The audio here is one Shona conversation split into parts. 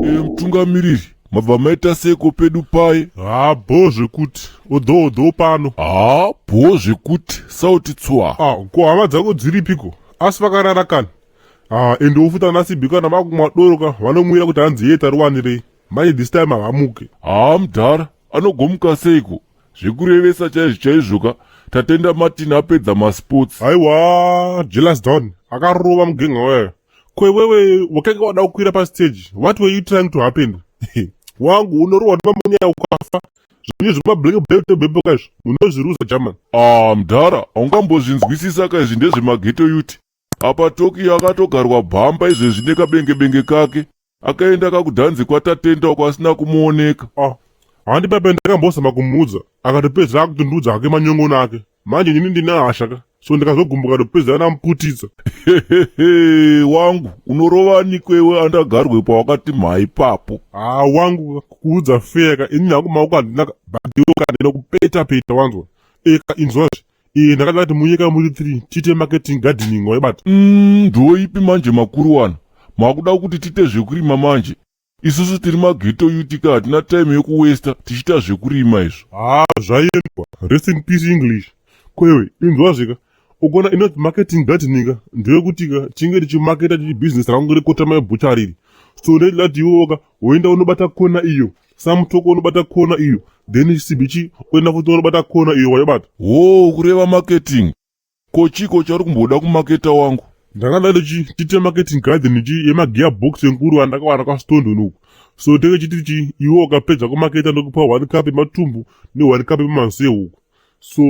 E, mutungamiriri mabva maita seko pedu paye? Ha, bho zvekuti odho odho pano. Ha, bho zvekuti sauti tswa. Ah, ko hama dzako dziripiko? Asi vakarara kani? Ah, ende wofuta nasibi kana vakumwa doro ka vanomwira kuti hanzi yee tariwanirei. Manje this time havamuke. Ha, mudhara anogomuka seiko? Zvekurevesa chaizvo chaizvo ka. Tatenda Martin apedza masports. Aiwa, jealous down. Akarova mugenga wewe. Ko iwewe wakange wada kukwira pastage. What were you trying to happen? Wangu unorohwa nemamunyaya ukafa. Zvinhu zvemablack belt bebo kaizvo. Unozviruza German. Ah, mudhara, haungambozvinzwisisa ka izvi ndezvemageto youth. Apa Tokyo akatogarwa bhamba izvezvi nekabengebenge kake. Akaenda kakudhanzi kwaTatenda uko asina kumuoneka. Ah, handi pepe ndakambozama kumuudza akatopedza akutondiudza hake manyongono ake. Manje inini ndine hasha ka. So ndikazogumbuka ndopedza ndamuputitsa. Hehehe, wangu unorova aniko iwe andagarwe pawakati mhai ipapo. Ah, wangu kuudza fair ka inini hangu maoko handina ka but iwe ka ndinokupeta peta wanzwa. Eka inzwazve. Iye ndakada kuti munyika muri 3 tiite marketing gardening waibata. Ndoipi manje makuru wana. Makuda kuti tiite zvekurima manje. Isusu tiri maghetto youth ka hatina time yekuwesta tichiita zvekurima izvo. Haa zvaendwa. Rest in peace English. Kwewe inzwa zveka. Ukaona inonzi marketing gardening ka ndeyekuti ka tinge tichimarketa tiri business rangu rekotama butchery iri. So ndinoda kuti iwewo ka woenda unobata kona iyo. Samutoko unobata kona iyo. Then CBG oenda futi unobata kona iyo waibata. Hoo kureva marketing. Ko chiko chauri kumboda kumaketa wangu? Ndanga ndati chi tiite marketing garden chi yemagear box enkuru andakawana kwaStondon uku. So tenge chiti chi iwe ukapedza kumaketa ndokupa one cup yematumbu ne one cup yemamansi ehuku. So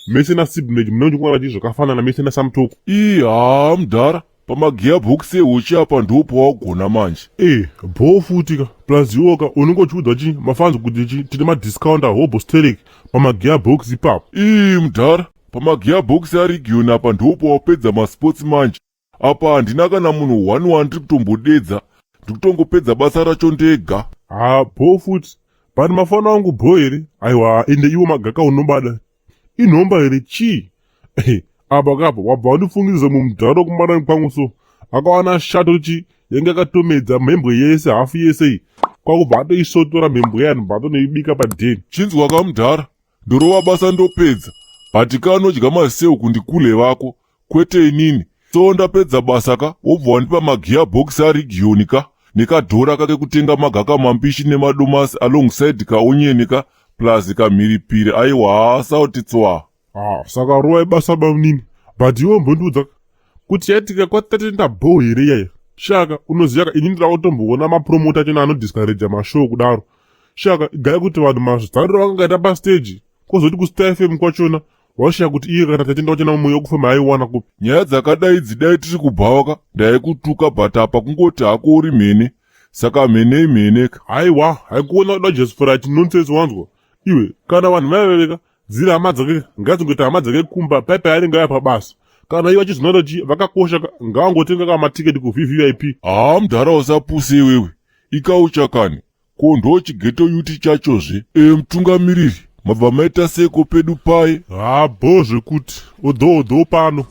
mese naSibnage munenge muchikuwana chi zvakafanana mese naSamutoko. Ii haa mudhara pamagear box ehuchi apa ndipo pawagona manje. Eh bhoo futi ka plus iwo ka unenge uchiudza chi mafans kuti chi tine madiscount ahobho sterek pamagear box ipapo. Ii mudhara pamagear box aregion apa ndipo pawapedza masports manje. Apa handina kana munhu one wandiri kutombodedza ndikutongopedza basa racho ndega. Haa bhoo futi but mafano angu bhoo here? Aiwa ende iwo magaka unobada inhomba here chii? Apa kapa wabva wandifungidza mumudhara wekumara kwangu so akawana shato chi yange yakatomedza mhembwe yese hafu yese iyi kwakubva atoisotora mhembwe yani bva atonoibika padeni. Chinzwa kamudhara ndorova basa ndopedza but ka anodya maseu kundikule vako kwete inini so ndapedza basa ka wobva wandipa magear box aregion ka nekadhora kake kutenga magaka mambishi nemadomasi alongside kaonyeni ka plus kamhiripiri aiwa haa sauti tswa. Ah, saka rovai basa bamunini but iwe mbondiudza kuti yaitika kwatatenda bho here iyaya shaka unoziva ka ini ndinoda kutomboona mapromota achona anodiscouraja mashow kudaro shaka igaya kuti vanhu mazariro vakangaita pastage kozoti kustar fm kwachona washaya kuti iye kana tatenda wachona mumwe wekufema aiwana kupi. Nyaya dzakadai idzi dai tiri kubhawa ka ndaikutuka but apa kungoti hako uri mhene saka mhene imhene ka. Haiwa haikuona kuda justify nonsense wanzwa iwe kana vanhu vaiveveka dziri hama dzake ngadzingoita hama dzake kumba pai paanenge aya pabasa kana ivo achizvinoda kuti vakakosha ngavangotenga ka matiketi kuvvip. Haa mudhara usapuse iwewe ikaucha kani Ko ndochigeto yuti chachozve? E mutungamiriri mabva maita seko pedu paye? Haa bhoo zvekuti odho odho pano.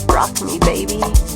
Rock me, baby.